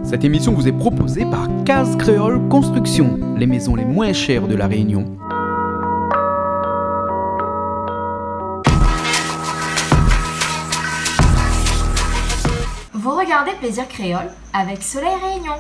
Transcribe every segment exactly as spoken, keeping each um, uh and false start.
Cette émission vous est proposée par Case Créole Construction, les maisons les moins chères de La Réunion. Vous regardez Plaisir Créole avec Soleil Réunion.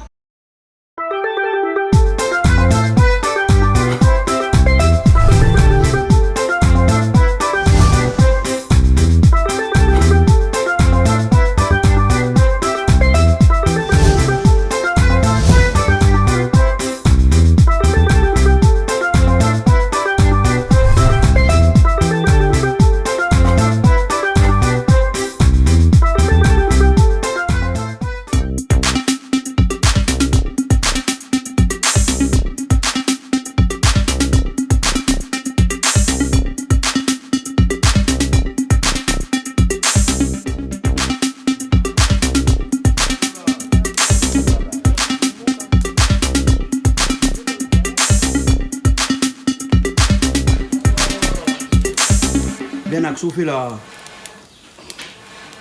Bernard, kosa ou fé la ?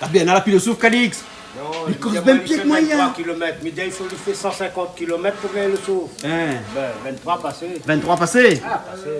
La Bernard la pi lo souf, Calix. Non, li koz mèm pi èk moin, li fé vinn-troi kilomèt. Mi di aou, i fo li fé san sinkant kilomèt pou gingn lo souf. Hein ? Bin, vinn-troi pasé. Vinn-troi pasé ? Ah, pasé.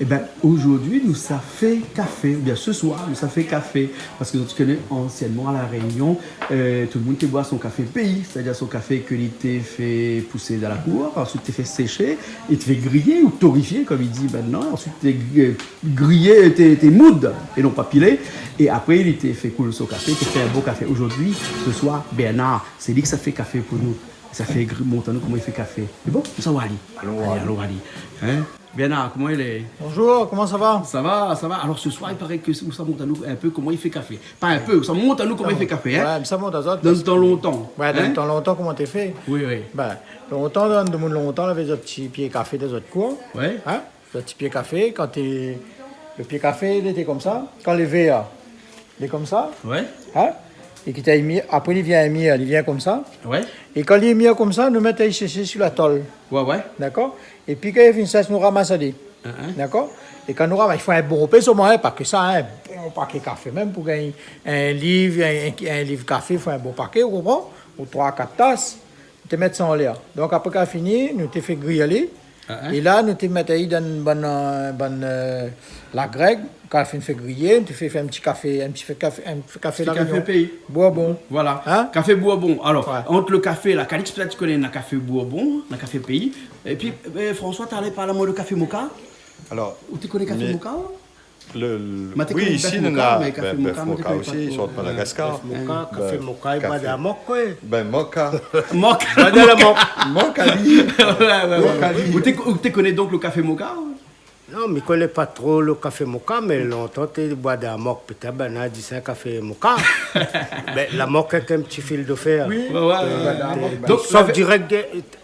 Ébin, zordi, nou sa fé kafé, oubien se soir, nou sa fé kafé. Parske zot i koné, ansiènman, a La Rénion, euh, tout lo moun té i boir son kafé péi, sétadir son kafé ke li té fé pousé dan la kour, ansuit té fé séshé, é té fé griyé ou torifié, konm i di mintnan, ansuit té, euh, griyé, té, té moud, é non pa pilé. É apré, li té fé koul son kafé, té fé in bon kafé. Zordi, se soir, Bernard, sé li ki sa fé kafé pou nou. Sa fé gri-, mont anou koman i fé kafé. Sé bon ? Sa va alé. Alon, alé, alé. Alon, alé. Hein ? Bernard, koman i lé ? Bonjour, koman sa va ? Sa va, sa va. Alor, se soir, i paré ke ou sa mont anou in pé koman i fé kafé. Pa in pé, ou sa mont anou koman i fé kafé, hein ? Ouais, sa mont azot. Dan tan lontan. Ouais, dan tan lontan, koman té fé ? Oui, oui. Bin, lontan, dan, dan lo moun lontan, lavé zot ti pié kafé dan zot kour. Ouais. Hein ? Zot ti pié kafé, kan té, lo pié kafé, li té konmsa. Kan li lé vèr, li lé konmsa. Ouais. Hein ? É ki té mir, apré, li vien mir, li vien konmsa. Ouais. É kan li lé mir konmsa, nou mèt ali séshé si la tol. Ouais, ouais. Dakor ? Épi, kan li fini sésh, nou ramas ali. Hein, hein. Dakor ? É kan nou ramas, i fo in bon pé solman, hein, pa ke sa, hein, in bon paké kafé mèm pou gingn in liv, in, in, in liv kafé, i fo in bon paké, ou konpran ? Ou troi, kat tas. Té mèt sa anlèr. Donk, apré, kan la fini, nou té fé griy ali. Ah, hein. É la, nou té mèt ali dan bann, euh, bann, euh, lagrèg. Kan la fine fé griyé, nou té fé, fé in ti kafé, in ti fé kafé, in ti kafé La Rénion. Ti kafé péi. Bourbon. Voilà. Hein ? Kafé Bourbon. Alor, ouais, ant lo kafé la, Calix, pétèt ou koné, na kafé Bourbon, na kafé péi. Épi, euh, François, talèr ou la parl amoin de kafé moka. Alor, ou té koné kafé moka, ou ? Lo, lo, oui, isi, nou na, bin, bèf moka osi, i sort Madagaskar. Bèf moka, kafé moka, i boi dan la mok, koi. Bin, moka. Mok. Boi dan la mok. Mok ali. Ouais, ouais, ouais. Mok ali. Ou té, ou té koné donk lo kafé moka, ou ? Non, mi koné pa tro lo kafé moka, mé lontan té boi dan la mok, pétèt, bin, na di sa kafé moka. Bin, la mok èk in ti fil de fèr. Oui. Ouais, ouais, ouais. Té, té, té sort dirèk de,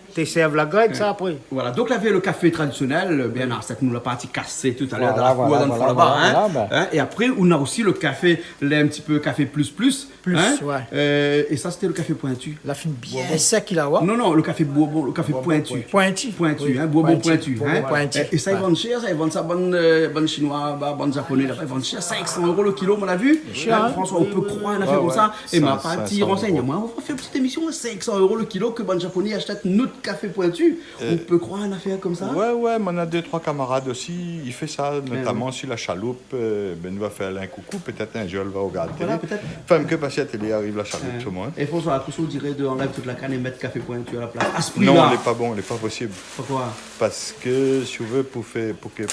té sèrv lagrèg, sa, apré. Voilà, donk, lavé lo kafé tradisionèl, Bernard, sak nou la parti kasé talèr dan la kour, dan lo fon laba, hein. Voilà, bin. Hein, é apré, ou na osi lo kafé, lé in ti pé kafé plus, plus, hein. Plus, ouais. Euh, é sa, sété lo kafé pointu. La fine bien sèk, la, ouais. Non, non, lo kafé Bourbon, lo kafé pointu. Pointu. Pointu, hein, Bourbon pointu, hein. Bourbon pointu. É, é sa, i vann shèr, sa, i vann sa, bann, euh, bann Shinoi, ba, bann Japonais, laba, i vann shèr, sink san euro lo kilo, moin la vi. Shèr, hein. François, ou pé kroir in afèr konmsa ? Ouais, ouais. É ma parti ransègn amoin, nou va fé in ti émision, sink san euro lo kilo ke bann Japonais i ashèt nout kafé pointu. Euh, ou pé kroir in afèr konmsa ? Ouais, ouais, moin na dé, troi kamarad osi, i fé sa, notaman si la Chaloupe, euh, bin, nou va fé ali in koukou, pétèt in zour li va rogard télé. Voilà, pétèt. Anfin, ke pasé la télé, ariv la Chaloupe, solman, hein. É François, kosa ou diré de anlèv tout la kann é mèt kafé pointu a la plas ? A se pri-la ? Non, lé pa bon, lé pa posib. Poukoi ? Parske, si ou vé, pou fé, pou ke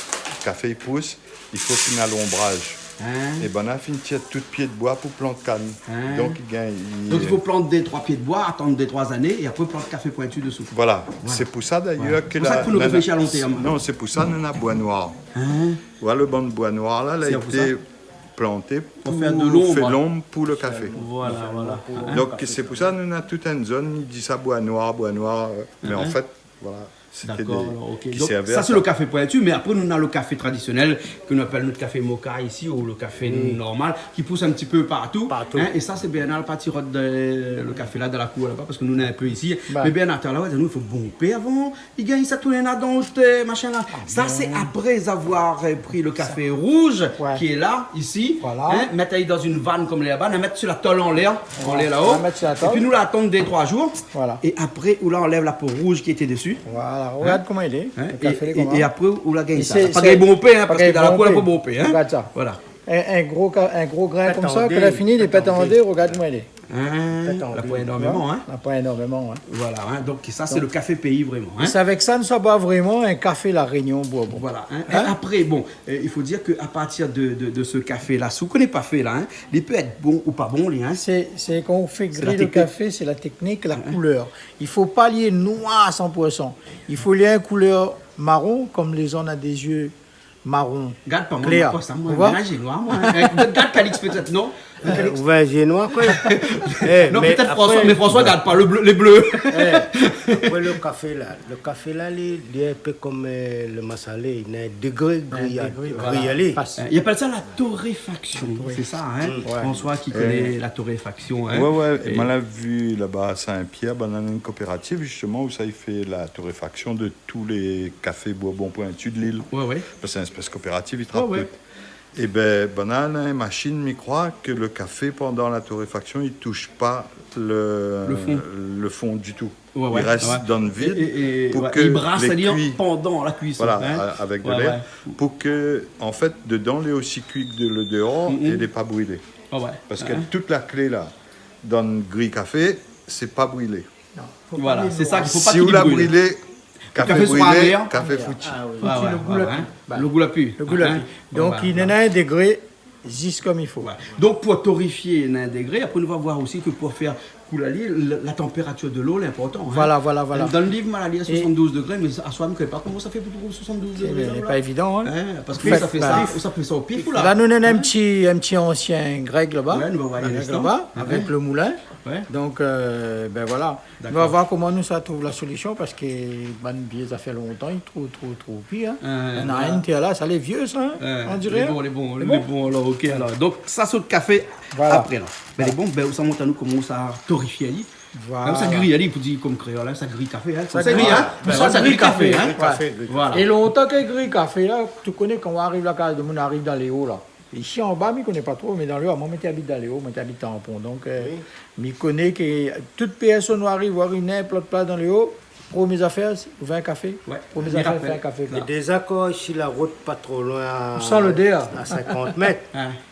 kafé i pous, i fo k'i na lonbraz. Hein ? É banna la fine tir tout pié d'boi pou plant kann. Hein ? Donk, i gingn, i... Donk, i fo plant dé, troi pié d'boi, atann dé, troi zané, é apré plant kafé pointu desou. Voilà. Voilà. Sé pou sa, dayèr, ke la... Sé pou sa k'i fo réfléshi a lon tèrm. Non, sé pou sa nou na boi noir. Hein ? Voilà, lo bann boi noir la, la été planté pou fé lonb pou lo kafé. Voilà, voilà. Donk, sé pou sa nou na tout in zone, i di sa boi noir, boi noir, euh, mé an fèt, voilà. Sété Dakor, dé, alor, OK. Donk, sa, sé lo kafé pointu, mé apré, nou néna lo kafé tradisionèl, ke nou apèl nout kafé moka isi, ou lo kafé normal, ki pous in ti pé partou, in, é sa, sé Bernard Patirot, lo kafé la, dan la kour laba, parske nou néna in pé isi. Mé Bernard, talèr la, nou, i fo bonpé avan, i gingn sa tourné la dan out, eu, mashin la. Sa, sé apré avoir, eu, pri lo kafé rouz, ki lé la, isi, in, mèt ali dan in vann konm laba, mèt si la tol anlèr, anlèr la-o. Épi nou la atann dé, troi zour. Voilà. É apré, ou la anlèv la po rouz ki lété dési. Voilà, rogard koman i lé. In ? Lo kafé, é, é apré, ou la gingn sa. La pa gingn bonpé, in, parske dan la kour, la pa bonpé, in. Rogard sa. Voilà. In, in gro ka-, in gro grin konmsa, kan la fini, li pèt an dé, rogard koman i lé. In, la poin énormeman, in. La poin énormeman, in. Voilà, in. Donk, sa, sé lo kafé péi, vréman, in. Sé avèk sa, nou sa boir vréman in kafé La Rényon Bourbon. Voilà, in. É apré, bon, eu, i fo dir ke a partir de, de, de se kafé la, si ou koné pa fé la, in, li pé èt bon ou pa bon, li, in. Sé, sé kan ou fé gri lo kafé, sé la téknik, la koulèr. I fo pa li lé noir a san pour san. I fo li lé in koulèr maron, konm lé zan na dé zié maron klèr. Gard pa moin, moin, pa sa, moin. Ou voi ? Moin, zié noir, moin. Eu, gard Calix pétèt, non ? Eu, Calix. Ou voi, zié noir, koi. Non, mé pétèt apré, François, mé François gard pa lo blé, lé blé. Apré lo kafé la, lo kafé la, li, li lé in pé konm, eu, lo masalé, li néna in dégré gri, gri ali. Voilà. Eu, i apèl sa la toréfaksion, sé sa, in ? François ki koné la toréfaksion, in ? Ouais, ouais, é moin la vi laba Saint-Pierre, banna néna in kopérativ, zistoman, ousa i fé la toréfaksion de tout lé kafé Bourbon Pointu de l'île. Ouais, ouais. Parske sé in éspès kopérativ, i trap tout. É bin, banna néna in mashine, mi kroi, ke lo kafé, pandan la toréfaksion, i toush pa lo, lo fon ditou. Ouais, ouais. I rès dan lo vid pou ke lé kui. É, é, é, ouais, i bras ali pandan la kuison, voilà, in. Avèk de lèr, pou ke, an fèt, dedan, lé osi kui ke de, lo déor, é lé pa brilé. Ah ouais. Parske tout la klé la, dan gri kafé, sé pa brilé. Non, fo pa li lé noir. Voilà, sé sa, fo pa li lé noir. Si ou la brilé, kafé brilé, kafé fouti. Ah oui. Fouti, lo gou la pi. Lo gou la pi. Lo gou la pi. Donk, néna in dégré zis konm i fo. Voilà. Donk, pou toréfié, néna in dégré. Apré, nou va voir osi ke pou fé koul ali, la, la tanpératir de lo lé inportan, in. Voilà, voilà, voilà. Dan lo liv, moin la li a soixante-douze degré, mé aswar, mi koné pa koman sa i fé pou trouv soixante-douze degré, la. Sé pa évidan, in. In, parske sa i fé sa, sa i fé sa o pif, la. La, nou néna in ti, in ti ansien grèg laba. Ouais, nou va voir in instan. Avèk lo moulin. Ouais. Donk, eu, bin voilà. Dakor. Nou va voir koman nou sa trouv la solision, parske bann vié zafèr lontan, i trouv, trouv, trouv pi, in. Néna inn tèr la, sa lé vié, sa, in, on diré. Lé bon, lé bon, lé bon, alor, OK, alor. Donk, sa sé lo kafé apré, la. Voilà. Bin, lé bon, bin, ou sa mont anou koman sa toréfié ali. Voilà. Sa gri ali, pou dir konm kréol, in, sa gri kafé, in. Sa gri, in. Sa gri kafé, in. Voilà. É lontan ke gri kafé la, ou koné, kan ou ariv la kaz demoun, ou ariv dan lé o la. Isi anba, mi koné pa tro, mé dan lé o, moin, mi té abit dan lé o, moin té abit Tampon. Donk, eu, mi koné ke tout pèrsone i ariv, i ariv ninport plas dan lé o, promié zafèr, sé ouvèr in kafé. Ouais. Promié zafèr, fé in kafé. Mé déza, kan si la rout pa tro loin, a, a sinkant mèt,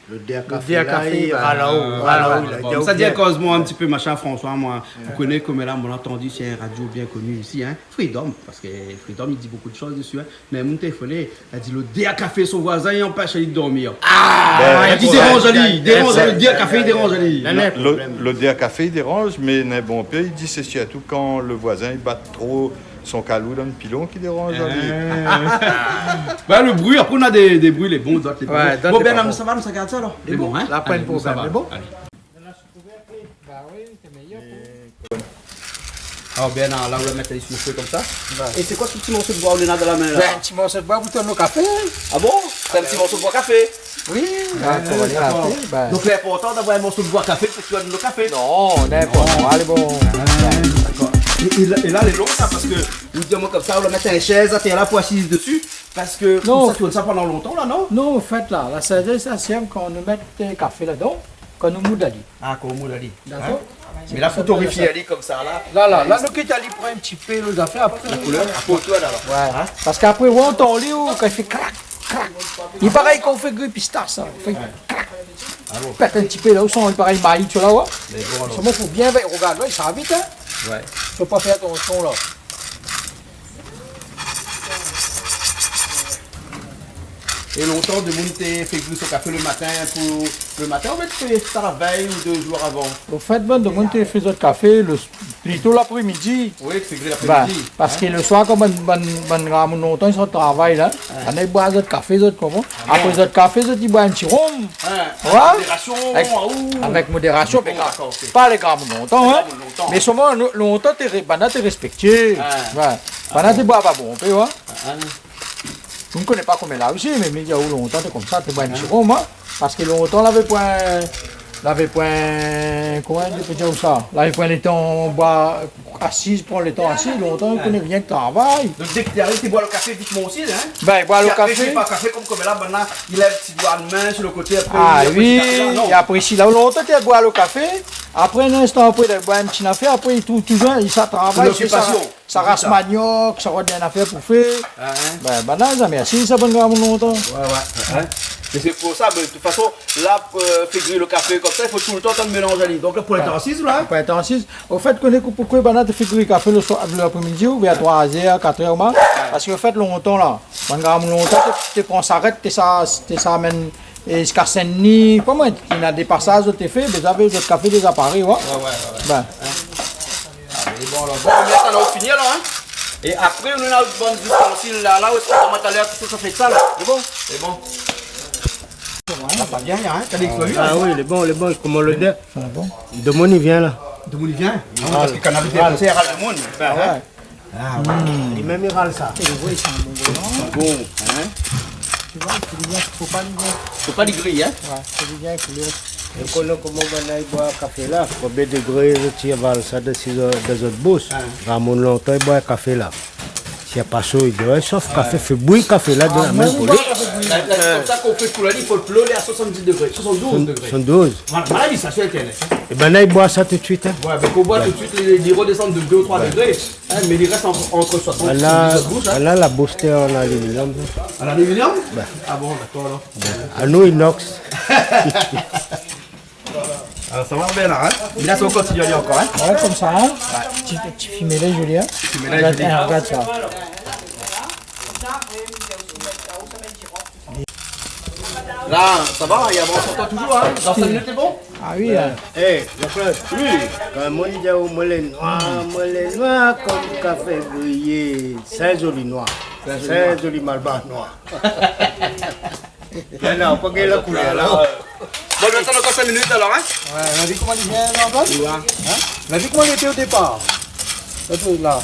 lo dèr kafé la, i ralé, i ralé, i ralé. Sa i di akoz moin in ti pé mashin, François, moin, ou koné, konm la, moin la antandi, sé in radio bien koni isi, in, Freedom, parske Freedom, i di bonpé de shoz dési, in. Mé moun téléfoné, la di lo dèr kafé son voizin i anpèsh ali dormir. Ah, la di, déranz ali, déranz ali, lo dèr kafé i déranz ali. Non, non, lo, lo dèr kafé i déranz, mé néna bonpé i di sé sirtou kan lo voizin i bat tro son kalou dan lo pilon ki déranz ali. Ah. Bin, lo bri, apré, néna dé, dé bri, lé bon, dot lé pa bon. Ouais, dot lé pa bon. Bon, bin, sa va, nou sa gard sa, alor. Lé bon, in ? La poin problèm, lé bon. Alé, nou sa va. Alé. Ba oui, sé méyèr pou... Alor, Bernard, la, ou la mèt ali si lo fé konmsa. Ouais. É sé koi se ti morso d'boi ou néna dan la min, la ? Bin, in ti morso d'boi pou tonn lo kafé. Ah bon ? Sé in ti morso d'boi kafé ? Oui, ouais, ouais, dakor. Donk, lé inportan d'avoir in morso d'boi kafé pou tonn lo kafé ? Non, ninport. Alé, bon. Ah, dakor. É, é la, é la, lé lon, sa, parske ou di amoin konmsa, ou la mèt in shèz atèr la pou asiz dési, parske... Non. Sa i tourn sa pandan lontan, la, non ? Non, an fèt, la, la shèz, sa i sèrv kan nou mèt, eu, kafé ladan, kan nou moud ali. Ah, kan ou moud ali. Dakor. In ? Mé la, fo toréfié ali konmsa, la. La, la, la, nou kit ali pran in ti pé lo zafèr, apré. La koulèr, la koulèr, alor. Ouais. In ? Parske apré, ou antann ali, ou, kan i fé krak, krak. Li parèy kan ou fé gri pistas, sa. I fé krak. Ah bon ? Pèt in ti pé la, ou san, li parèy mayi, ou la, ouais. Mé bon, alor. Solman, fo bien vèy, rogard, la, i sava vit, in. Ouais. Fo pa fé atansion, la. É lontan, demoun té fé gri son kafé lo matin pou lo matin, oubien té fé sa la vèy ou dé zour avan ? An fèt, bann demoun té fé zot kafé lo, plito laprémidi. Oui, té fé gri laprémidi. Bin, parske lo soir, kan bann, bann, bann gramoun lontan, zot i sort travay la, banna i boir zot kafé, zot konpran. Ah bon ? Apré zot kafé, zot i boir in ti rom. In, avèk modérasion, avèk modérasion, mé pa, pa lé gramoun lontan, in. Lé gramoun lontan. Mé solman, lo-, lontan, té ré-, banna té réspèkté. Ouais. Banna té boir pa bonpé, wa. Ah. Mi koné pa koméla osi, mé mi di aou lontan té konmsa, té boir in ti rom, in. Parske lontan lavé poin, lavé poin, koman i pé dir sa ? Lavé poin lo tan boir asiz, pran lo tan asiz, lontan i koné rienk travay. Donk dèk té ariv, té boir lo kafé vitman osi, in ? Bin, boir lo kafé. Sé pa kafé konm, konm la, banna i lèv ti doi d'min si lo koté, apré... Ah oui, apré si la, lontan té boir lo kafé, apré in instan apré, té boir in ti nafèr, apré i trouv touzour, i sa travay, sé sa. Lokipasion. Sa ras maniok, sa rod in nafèr pou fé. Ah, in. Bin, banna, zamé asiz sa, bann gramoun lontan. Wé, wé, wé. É sé pou sa, mé de tout fason, la, euh, fé gri lo kafé konmsa, i fo toultan tann mélanz ali. Donk la, pou in tan asiz, la, in. Pou in tan asiz. Ofèt, koné poukosa banna té fé gri kafé lo soir, lapré-midi, oubien a troi zèr, kat èr, omoin ? Wé. Parske, ofèt, lontan, la, bann gramoun lontan, té, té pran sarèt, té sa, té sa amenn, é ziska Sin-Dni, koman, néna dé pasaz, zot té fé, mé zot lavé zot kafé déza paré, wé. Wé, wé, wé, wé. Bin. In. Ah, mé bon, alor, bon, mé atann, nou fini, alor, in. É apré, nou néna bann zistansil la, la, osi, koman talèr, tout sa fé sa, la. Sé bon ? Sé bon. Sa va bien, in ? Sa i fo, ah oui, lé bon, lé bon, koman lo dé. Ah bon ? Domoun i vien, la. Domoun i vien ? Ah, parske kan nou la fé konsèr, domoun. Ah wé. Ah wé. Li mèm i ral sa. É lo voi, sé in bon gro, non ? Bon, in ? Tu vois, c'est bien, faut pas lui dire. Fo pa li gri, in ? Wé, c'est bien que l'autre. É koné koman banna i boir kafé la, konbien dégré zot i aval sa dan zot, dan zot boush. Ah. Gramoun lontan i boir kafé la. Si na pa sho, i di, wé, shof kafé, fé bouyi kafé la, donn la min pou li. Ah, moin, moin, moin, moin. La, la, sé konmsa kan ou fé koulèr, i fo dolo lé a soixante-dix degrés, soixante-douze degrés. Soixante-douze. Voilà, voilà, sa, sur Internet, in. É banna i boir sa tout suit, in. Wé, mé kan ou boir tout suit, li, li rodesann de deux ou trois degrés. In, mé li rès ant, ant soixante é soixante-dix dan la boush, in. Voilà, la boush té an aluminium, sa. An aluminium ? Bin. Ah bon, dakor, alor. Anou, inox. Alor, sa va bien la, in ? Mé la, sa va kontinié ankor, in ? Wé, konmsa, in ? Wé. Ti, ti fimé la, Julien. Ti fimé la, Julien. Argard, argard sa. La, sa va, i avans ankor touzour, in ? Dan sink minit, lé bon ? Ah oui, in. É, Jean-Claude. Oui. Kan moun i di aou, moin lé noir, moin lé noir konm kafé griyé. Sé in zoli noir. Sé in zoli noir. Sé in zoli malbar noir. Mé non, pa gingn la koulèr la. Bon, nou atann ankor sink minit alor, in ? Wé, nou la vi koman li vien la, Antoine ? Wé. In ? Nou la vi koman li lété o dépar. Sa, tout la.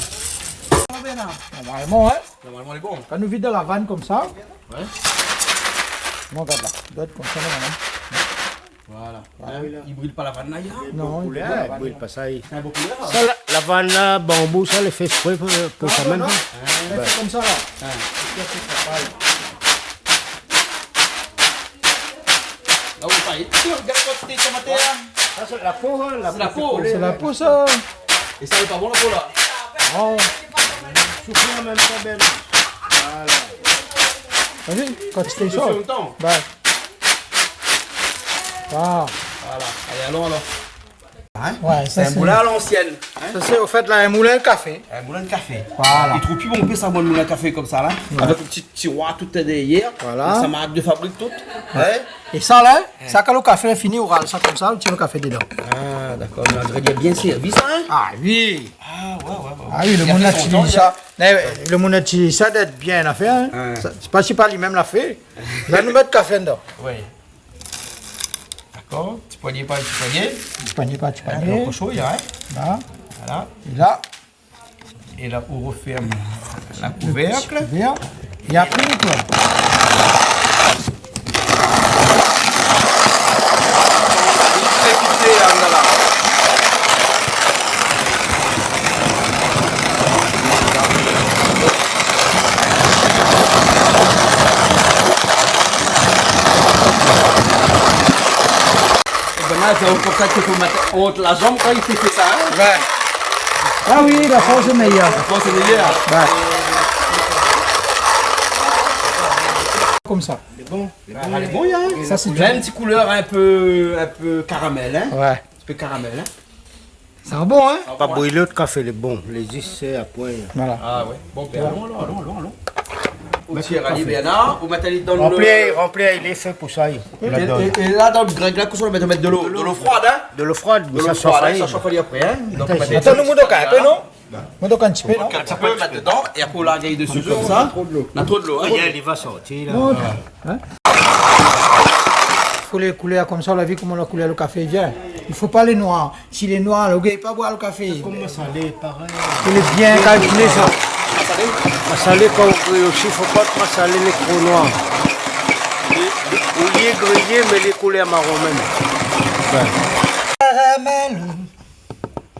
Normalman, in ? Normalman, lé bon. Kan nou vid dan la vann konmsa. Wé. Bon, gard la. Doi èt konmsa, normalman. Voilà. Voilà. In ? I bril pa la vann la, ya ? Non, i bril pa. Koulèr, i bril pa sa, i... Sé in bon koulèr, sa. Sa, la, la vann la, banbou, sa, lé fé ésprè pou, pou sa mèm. Non, non, non. Wé. Sé konmsa, la. In. La, ou pa, gard kantité tomat la. Sa, sé la po, in, la po. Sé la po, sa. É sa lé pa bon, la po la. Oh. Souflé an mèm tan, bèl. Voilà. Ou la vi ? Kan té sho. Desi lontan. Bin. Ah. Voilà. Alé, alon alor. In ? Wé, sa sé in moulin a lansièn, in ? Sa sé, ofèt, la, in moulin kafé. In moulin kafé. Voilà. I trouv pi bonpé sa, moulin kafé konmsa la. Wé. Avèk in ti tiroir tout dèrièr. Voilà. Sa mark de fabrik tout. Wé. In ? É sa la, sa, kan lo kafé la fini, ou ral sa konmsa, ou tir lo kafé dedan. Ah, dakor. Mé lé bien sèrvi sa, in ? Ah oui. Ah, wé, wé, wé. Ah oui, lo moun la itiliz sa. Mé, euh, lo moun la itiliz sa d'èt bien afèr, in. Wé. Sa, sé pa, sé pa li mèm la fé. La, nou mèt kafé dedan. Wé. Dakor. Ti pwagné par ti pwagné. Ti pwagné par ti pwagné. É apré, ou koshoy, in ? La. Voilà. É la. É la, ou rofèrm la kouvèrk. Lo ti kouvèrk. É apré, koi ? Trépité, in, la. Ében la, sé konmsa ke fo mèt ant la zanm kan i fé sa, in ? Wé. Ah oui, la fors lé méyèr. La fors lé méyèr. Wé. Konmsa. Lé bon. Lé bon, in ? Sa, sé... La in ti koulèr in pé, in pé karamèl, in ? Wé. In ti pé karamèl, in ? Sa bon, in ? Pa brilé out kafé, lé bon. Lé zis, sé a poin. Voilà. Ah wé. Bon, bin, alon, alon, alon, alon, alon. Ou tir ali, Bernard, ou mèt ali dan lo... Ranpli, ranpli, lé fé pou sa, i... É, é, é la, dan lo grèg la, kosa ou mèt, ou mèt dolo, dolo frod, in ? Dolo frod, mé sa shof ali. Dolo frod, in, sa shof ali apré, in ? Donk, atann, ou mèt ali, atann, nou mèt ali, in ? Voilà. Mèt ali in ti pé, non ? Kan sa pé mèt dedan, é apré ou larg ali dési konmsa. Na tro dolo, in ? Tro dolo, in ? Li va sortir, la. Voilà. In ? Fo lé koulèr konmsa, ou la vi koman la koulèr lo kafé i vien. I fo pa lé noir. Si lé noir, lo gars i pé pa boir lo kafé. Konmsa, lé parèy. Lé bien kalkilé, sa. Masalé, kan ou griy osi, fo pa ke masalé lé tro noir. Li, li, ou lé griyé, mé lé koulèr maron mèm. Oué. Karamèl.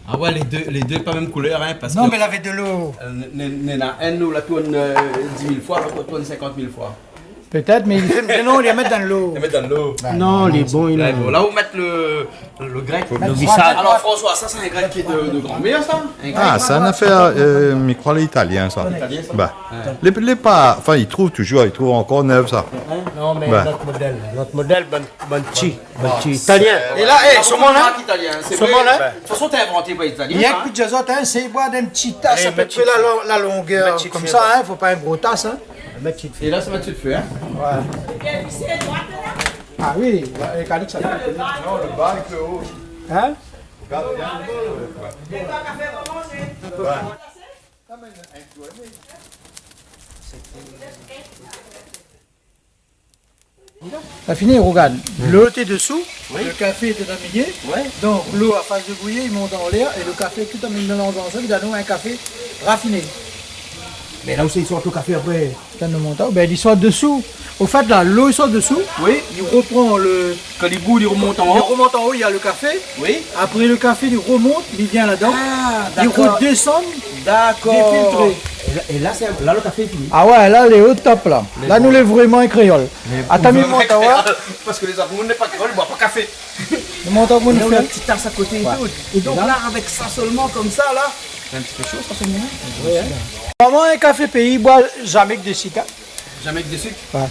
Ah oué, lé dé, lé dé pa mèm koulèr, in, parske... Non, mé lavé dolo. Euh, n-, n-, néna inn ou la tourn, euh, dis mil foi, lot la tourn sinkant mil foi. Pétèt, mé li fé, mé non, li mèt dan lo. Li mèt dan lo. Non, lé bon, li lé bon. La, ou mèt lo, lo grèk. Lo visaj. Alor, François, sa, sé in grèk ki lé de, de gran-mèr, sa ? In grèk. Ah, sé in afèr, euh, mi kroi lé italien, sa. Italien, sa ? Ba. Oué. Lé, lé pa, anfin, i trouv toujour, i trouv ankor nèv, sa. Non, mé ba. Not modèl, not modèl, bann, bann ti, bann ti italien. É la, é, soman la ? Italien, sé vré. Soman la ? Ba. De tout fason, té invanté par lé Italien, sa, in. Rienk pou di azot, in, sé boir in ti tas, a pé pré la, la longèr, konmsa, in, fo pa in gro tas, in. Mèt si d'fé. É la, sa va dsi d'fé, in ? Oué. Ah oui, é Calix, sa fé. Non, lo ba èk lo o. In ? Gard bien. Oué. La fini, rogard. Oué. Lo té dosou, oui, lo kafé té dan milié. Oué. Donk, lo, a fors de bouyir, i mont anlèr é lo kafé tout an mélanzan ansanm, i donn anou in kafé rafiné. Mé la ousa i sort lo kafé apré ? Tann nou mont, bin, li sort dosou. Ofèt, la, lo i sort dosou. Oui. Li ropran lo... Kan li bouyir, li romont anlèr. Li romont anlèr, néna lo kafé. Oui. Apré, lo kafé, li romont, li vien ladan. Ah, dakor. Li rodésann. Dakor. Défiltré. É la, é la, sé, la, lo kafé lé fini. Ah oué, la, lé o top, la. Lé bon. La, nou lé vréman kréol. Lé bon. Atann, mi mont aou. Parske lé zot moun lé pa kréol, i boir pa kafé. Mi mont aou, mi fé in ti tas a koté é tout. Oué. É donk la, avèk sa solman, konmsa, la, sé in ti pé sho, sa, solman. Oui, in. Koman in kafé péi i boir zamé èk de sik, in ? Zamé èk de sik ? Oué.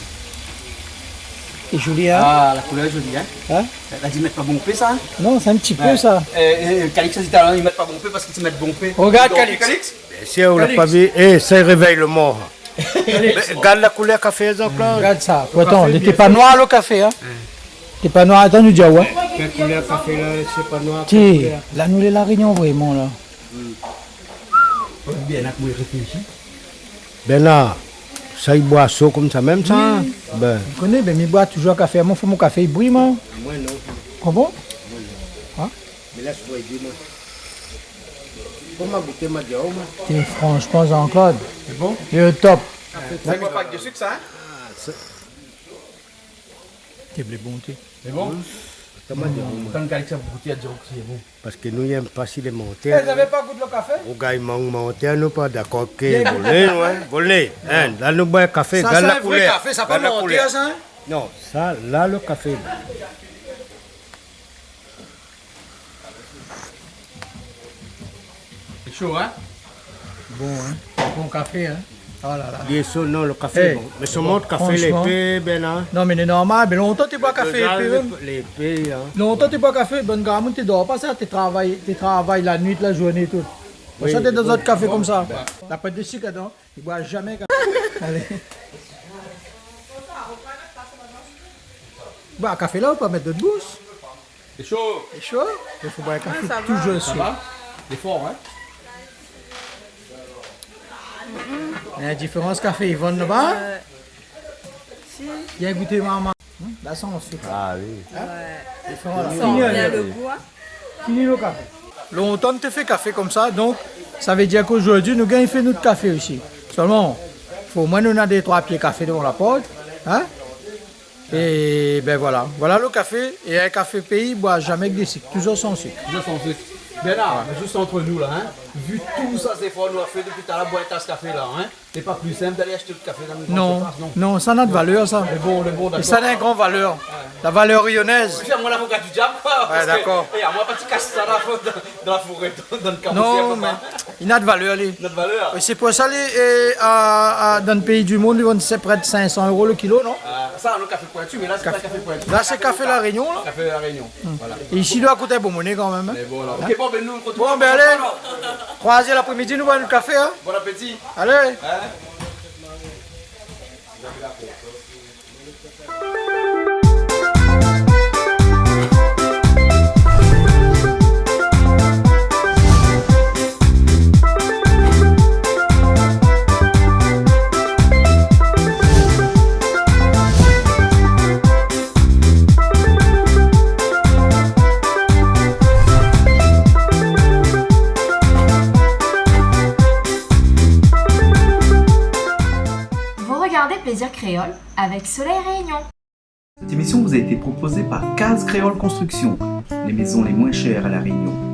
É zoli, in ? Ah, la koulèr lé zoli, in ? In ? La di mèt pa bonpé, sa, in ? Non, sé in ti pé, sa. Oué. É, é, Calix la di talèr, i mèt pa bonpé parske si i mèt bonpé. Rogard, donk, Calix. Calix ? Biensir, ou la pa vi. Calix. É, sa i révèy lo mor. Calix. Mé gard la koulèr kafé, Jean-Claude. Gard sa. Lo kafé, biensir. Pourtan, li té pa noir, lo kafé, in. Oué. Té pa noir, atann, nou di, oué. Kèl koulèr kafé la, sé pa noir, kèl koulèr ? Ti, la, nou lé La Rényon, vréman, la. Hmm. Bien, la, koman i réfléshi ? Bin la, sa i boir sho konmsa mèm, sa. Oui. Bin. Ou koné, bin, mi boir toujour kafé. Amoin, fo mon kafé i bouyi, moin. Amoin, non. Ah bon ? Amoin, non. In ? Mé la, sé pou édé, moin. Koman gouté, ma di aou, moin ? Té, fransman, Jean-Claude. Lé bon ? Lé o top. Sa i boir pa èk de sik, sa, in ? Ah, sa. Té blé bon, té. Lé bon ? Atann, ma di aou, moin. Atann, Calix la gouté, la di aou ke lé bon. Parske nou, i yèm pa si lé mantèr. É, zot la pa gout lo kafé ? Ou gingn mang mantèr, nou pa dakor ke volé, oué, volé. In, la nou boir kafé, gard la koulèr. Sa, sé in vré kafé, sa pa mantèr, sa, in ? Non, sa, la, lo kafé. Lé sho, in ? Bon, in ? Bon kafé, in ? Oh la la. Lé sho, non, lo kafé lé bon. É, mé solman lo kafé lé épé, bin, in ? Non, mé lé normal, mé lontan té boir kafé épé, mèm. Lé épé, in. Lontan té boir kafé, bann gramoun té dor pa sa, té travay, té travay la nuit, la zourné, tout. Oui. Sa té dan zot kafé konmsa. Bin. La pa de sik ladan, i boir zamé kafé. Alé. Ba, kafé la, ou pa mèt dan out boush. Lé sho. Lé sho, mé fo boir kafé toujour sho. Ah, sa va. Sa va ? Lé for, in ? Mm-mm. Néna in diférans kafé i vann laba. Euh, si. Bien gouté, momon. Hmm, la, san sik. Ah oui. In ? Oué. Lé for, la. Fini, alé. Sa i san bien lo gou, in. Fini lo kafé. Lontan nou té fé kafé konmsa, donk sa i vé dir ke zordi nou gingn fé nout kafé osi. Solman, fo omoin nou néna dé troi pié kafé dovan la port, in ? É bin voilà. Voilà lo kafé. É in kafé péi, i boir zamé èk de sik. Toujour san sik. Toujour san sik. Bernard, mé zis ant nou la, in, vi tout sa zéfor nou la fé dopi talèr, boir in tas kafé la, in, lé pa pli sinp d'alé ashté out kafé dan in gran sirfas, non ? Non, sa na de valèr, sa. Lé bon, lé bon, dakor. É sa na in gran valèr. Oué. La valèr rényonèz. Ou fé amoin lavoka di diab, koi, parske, dakor. É, amoin, pa ti kas sa la, dan, dan la foré, dan, dan lo karousèr, papa. Non, mé li na de valèr, li. Na de valèr. É sé pou sa, li, é, a, a, dan lo péi di monn, li vann, sé pré de sink san éro lo kilo, non ? A, sa, lo kafé pointu, mé la, sé pa kafé pointu. La, sé kafé La Rényon, la. Kafé La Rényon. Hmm. Voilà. É isi, li va kout in bon moné kanmèm, in. Mé bon, alor. In ? Ok, bon, bin, nou artrouv... Bon, bin, alé. Troizièm apré-midi, nou va boir nout kafé, in. Bon apéti. Alé. In ? Gardez Plaisir Créole avec Soleil Réunion. Cette émission vous a été proposée par Case Créole Construction, les maisons les moins chères à La Réunion.